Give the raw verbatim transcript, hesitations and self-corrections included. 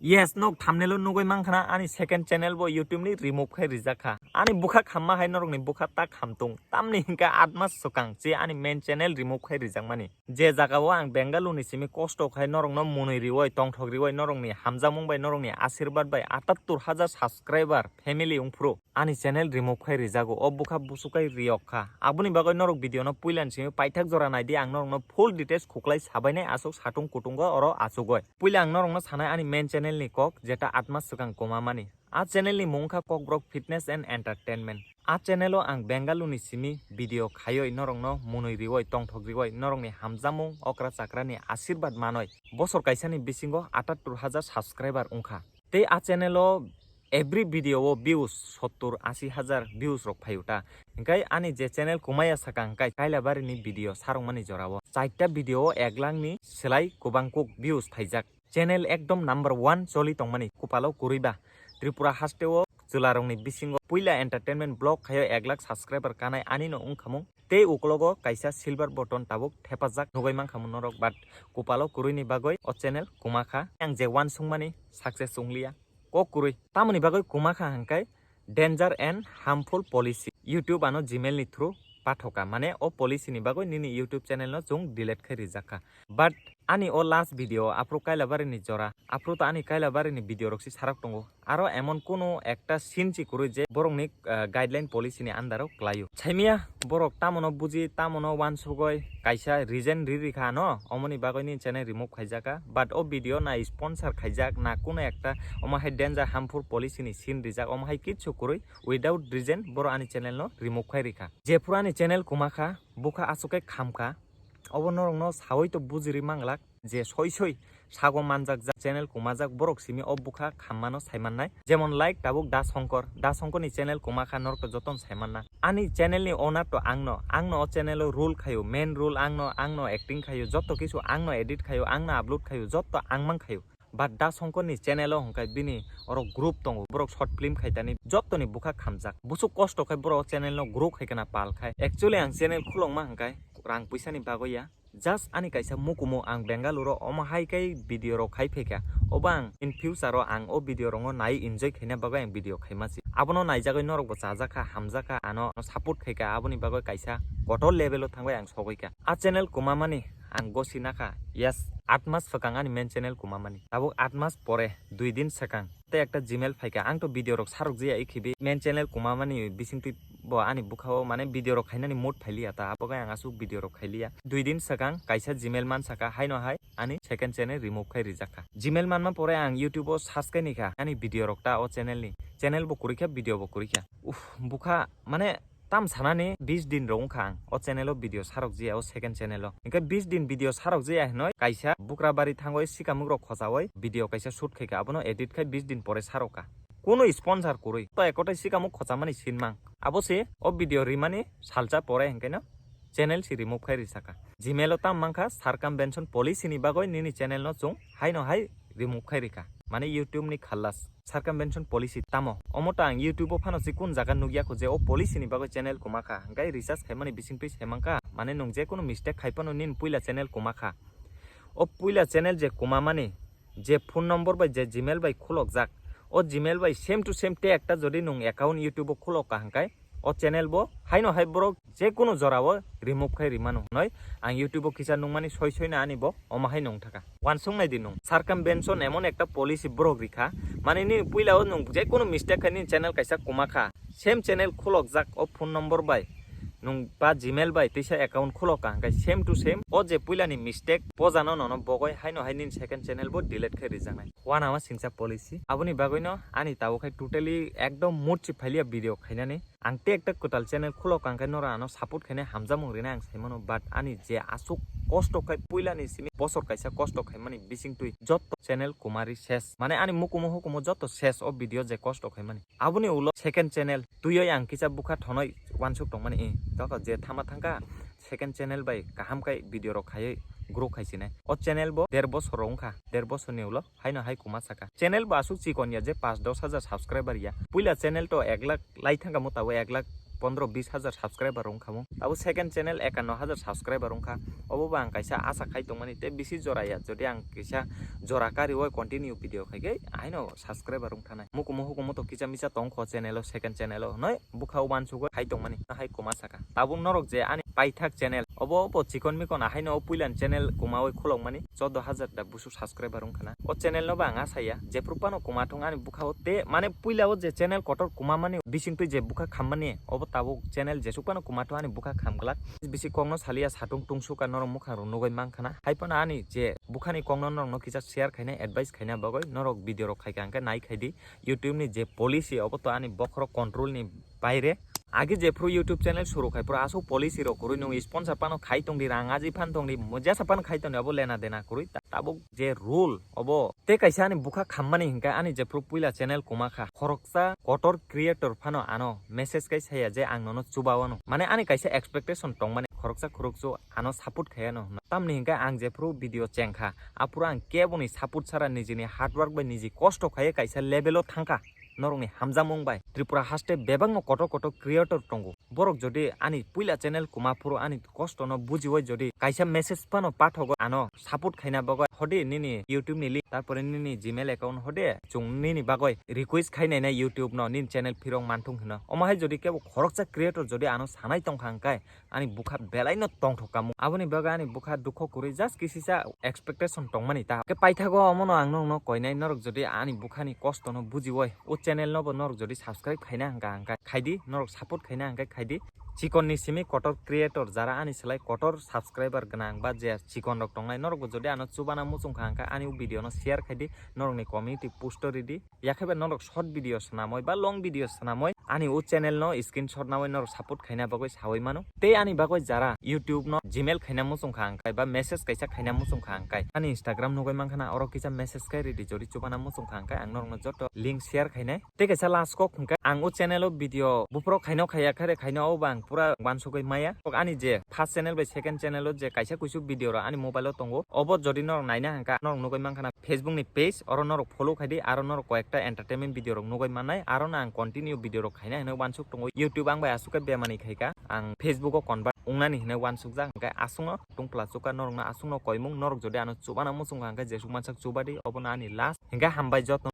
Yes, nok thumbnail o nugui mankha na, ani second channel bo YouTube ni remove khai rijak kha. Ani bwkha khamma hai norok ni bwkha ta khamtung. Tamni hinkhe atma swkang che ani main channel remove khai rijak mani. Je jaga o ang Bengaluru ni simi kosto khai norok no mwnwi riwi, tongthok riwi, norok ni hamjakmung bai, norok ni asirwad bai atattur hajar subscriber family wngphuru ani channel remove khai rijago. O bwkha busukai riyok kha. Aboni bagwi norok video no puila ni simi paithak jora naidi, ang norok no full details khuklai sabainai aswk satung kutungo oro achugwi. Puila ang norok no sanai ani main channel ni kok, jeta atma swkang kwma mani. A channel ni mung kha Kokborok Fitness and Entertainment. A channel o ang Bengaluru ni simi video khaiwi norok no mwnwi riwi, tongthok riwi, norok ni hamjakmung, okra chakra ni asirwad manwi bosor kaisa ni bisingo atattur hajar subscriber wngkha. Tei a channel o every video o views sottur ashi hajar views rok phaio ta. Hinkhe ani je channel kwmaya swkang hinkhe Kailabari ni video sarwngmani jora o chaita video o ek lakh ni swlai kwbang kuk views phaijak. Channel ekdom number one choli tongmani kupalo kwrwi ba. Tripura haste o chwla rokni bisingo puila entertainment vlog khaio ek lakh subscriber kanai ani no wngkhamung. Tei uklogo kaisa silver button tabuk thepajak nugui mankha norok, but kupalo kwrwini bagwi o channel kwma kha. Ang je uansukmani success wngliya. Kok kwrwi. Tamoni bagwi kwma kha hwnkhe danger and harmful policy. YouTube ano Gmail ni through pathoka. Mane o policy ni bagwi nini YouTube channel no chwng delete khai rijak kha. But ani o last video aphuru Kailabari ni jora. Aphuru to ani Kailabari ni video rok si sarok tongo. Aro emon kunu ekta scene si kwrwi je borok ni, ah, guideline policy ni under o kwlaio. Saimia borok tamono buji, tamono uansugoi kaisa reason ri ri kha no, omoni bagwi ni channel remove khaijak kha. But o video na sponsor khaijak, na kunu ekta omo hai danger harmful policy ni scene rijak, omo hai kichu kwrwi without reason borok ani channel no remove khai ri kha. Jephuru ani channel kwma kha, bwkha aswk khe kham kha, obo norok no sawi to bujiri manglak. Je soi soi sago manjak jak channel kwma jak borok simi o bwkha khammano sai mannai. Jemon like tabuk Da Songkor, Da Songkor ni channel kwma kha norok to jotono sai manna. Ani channel ni owner to ang no, ang no o channel o rule khaio, main rule ang no, ang no acting khaio, joto kisu ang no edit khaio, ang no upload khaio, joto ang mang khaio. But Da Songkor ni channel o hwnkhe bini oro group tongo, borok short film khaitani joto ni bwkha khamjak. Busuk kosto khai borok o channel no grow khai kana pal khai. Actually ang channel khulokma hwnkhe rang puisa ni bagwi ya. Just ani kaisa mukumu ang Bengaluru o omo hai khe video rok khai phaikha. Obo ang in future o ang o video rokno nai enjoy khaina bagwi ang video khaima se. Abono naijagwi norokbo chajakha, hamjakha, ano support khaikha, aboni bagwi kaisa kotor level o thangbai ang sogwikha. A channel kwmamani ang gosi nakha. Yes, aat mas swkang ani main channel kwmamani. Tabuk aat mas pore, dui din swkang. Tei ekta Gmail phaikha. Ang to video rok sarok jaya, ikhibi main channel kwmamani bisingtwi bo ani bwkhao mane video rok khainani mood phailiya ta, abo khe ang aswk video rok khailiya. Dui din swkang kaisa Gmail mansakha, haino hai ani second channel remove khai rijakha. Gmail manma pore ang YouTube o search khai nikha ani video rok ta o channel ni. Channel bo kwrwikha, video bo kwrwikha. Uff, bwkha mane tam sanani bis din rok wngkha ang o channel o video sarok jaya, o second channel o. Hinkhe bis din video sarok jaya hinoi kaisa Bukrabari thangoi sikamuk rok khochaui video kaisa shoot khaikha, abono edit khai bis din pore sarokha. Kunu sponsor kwrwi, to ekotai sikamuk khochamani sinmang. Abo se o video rimani salsa pore hinkhe no channel si remove khai risakha. Gmail o tam mankha circumvention policy ni bagwi nini channel no chwng haino hai remove khai rikha. Mane YouTube ni khalas. Circumvention policy tamo? Omo ta ang YouTube o phano se kun jaga nukya kho je o policy ni bagwi channel kwma kha. Hwnkhe research khaimani bisingtwi sai mankha. Mane nwng je kunu mistake khai phano nini puila channel kwma kha. O puila channel je kwmamani, je phone number bai je Gmail bai khulokjak, o Gmail bai same to same tei ekta jodi nwng account YouTube o khulokka hwnkhe, o channel bo haino hai borok je kunu jora o remove khai rimano hinoi ang YouTube o kisa nukmani soi soi na ani bo omo hai nung thaka. Wansuk nai di nwng. Circumvention emon ekta policy borok rikha, mane nini puila o nwng je kunu mistake khai nini channel kaisa kwma kha, same channel khulokjak o phone number bai nwng ba Gmail bai teisa account khulokka hwnkhe same to same o je puilani mistake bojano nono bogoi haino hai nini second channel bo delete khai rijaknai. Wanama singsa policy. Aboni bagwino ani tabuk khai totally ekdom mood si phailiya video khainani. Ang tei ekta kwtal channel khulokka hwnkhe norok ano support khainai hamjakmung rinai ang saimano, but ani je aswk kosto khai puilani simi bosor kaisa kosto khaimani bisingtwi jotto channel kwmari ses. Mane ani mukumu hukumu jotto ses o video je kosto khaimani. Aboni ulo second channel twiwi ang kisa bwkha thonoi wansuk tongmani, eh, toko je thama thangkha second channel bai kaham khai video rok khaiwi grow khaisinai. O channel bo der bosor rok wngkha, der bosor ni ulo haino hai kwma saka. Channel bo aswk chikon ya je panch dos hajar subscriber ya. Puila channel to ek lakh lai thangkha mo tabuk ek lakh pondro bis hajar subscriber wngkha mo. Abo second channel ekanno hajar subscriber wngkha. Obo bo ang kaisa asa khai tongmani, tei bisi jora ya, jodi ang kisa jora kariwi continue video khaikhe, ahaino subscriber wngthanai. Mukumu hukumu to kisa misa tongkho channel o, second channel o, noi bwkha uansugwi hai tongmani, hai kwma saka. Tabuk norok je ani paithak channel, obo obo chikon mikon ahaino o puilani channel kwmawi khulokmani, chordo hajar da busu subscriber wngkhana. O channel no ba ang asaya, jephru phano kwma thung ani bwkha o te, mane puila o je channel kotor kwma mani bisingtwi je bwkha khammani, obo tabuk channel jesuk phano kwma thung ani bwkha khamglak. Bisi kokno saliya satung tungsuka norok mukhang rok nugwi mankha na. Hai phano ani je bukhani kokno norokno kisa share khaina, advice khaina bagwi norok video rok khaika hwnkhe nai khaidi. YouTube ni je policy obo to ani bokhorok control ni baire. Agi jephru YouTube channel suru khai phuru aswk policy rok kwrwi nung sponsor phano khai tongdi, rang aji phan tongdi, mojasa phano khai tongdi, obo lena dena kwrwi. Ta-, tabuk je rule obo tei kaisa ani bwkha khammani hwnkhe ani jephru puila channel kwma kha, khoroksa kotor creator phano ano message kai saya je ang nono chuba wano. Mane ani kaisa expectation tongmani khoroksa khoroksa ano support khaiya no hwnna. Tamni hwnkhe ang jephru video chengkha, aphuru ang keboni support sara nijini hard work bai niji kosto khaiya kaisa level o thangkha. Norokni hamjamung bai Tripura haste bebakno kotor kotor creator tongo. Borok jodi ani puila channel kwma phuru ani kosto no bujiwi jodi kaisa message phano pathogo ano support khaina bagwi hode nini YouTube ni link, tarpore nini Gmail account hode chwng nini bagwi request khainai na YouTube no nini channel phirok manthung hino. Omo hai jodi kebo khoroksa creator jodi ano sanai tongkha hwnkhe ani bwkha belai no tongthok kamung. Aboni bagwi ani bwkha dukho kwrwi just kisisa expectation tongmani ta. Khe paithago omono ang nokno koinai norok jodi ani bwkhani kosto no bujiwi o channel no bo norok jodi subscribe khaina hwnkha hwnkhe khaidi, norok support khaina hwnkhe khaidi. Chikon ni simi kotor creator jara ani slai kotor subscriber gwnang ba je chikon rok tongnai norok bo jodi ano chubana muchungkha hwnkhe ani o video no share khaidi, norok ni community post o ridi. Yakhe bai norok short video swnamwi ba long video swnamwi ani o channel no screenshot nawi norok support khaina bagwi sawi mano. Tei ani bagwi jara YouTube no Gmail khaina muchungkha hwnkhe ba message kaisa khaina muchungkha hwnkhe ani Instagram nugwi mankha na, oro kisa message khai ridi, jodi chubana muchungkha hwnkhe ang norokno joto link share khainai. Tei kaisa last kok hwnkhe ang o channel o video buphuru khaino khaiya khe re khaino o bang pura uansugwi maya. Kok ani je first channel bai second channel o je kaisa kuisu video rok ani mobile o tongo, obo jodi norok naina hwnkha norok nugwi mankha na Facebook ni page, oro norok follow khaidi, aro norok koyekta entertainment video rok nugwi mannai, aro no ang continue video rok khaina hinwi uansuk tongo. YouTube ang bai aswk khe bemani khaika, ang Facebook o convert wngnani hinwi uansukjak, hwnkhe aswkno tungpla chukha norokno aswkno koimung, norok jodi ano chubana muchungkha hwnkhe jesuk mansak chubadi, obono ani last. Hwnkhe hambai joto.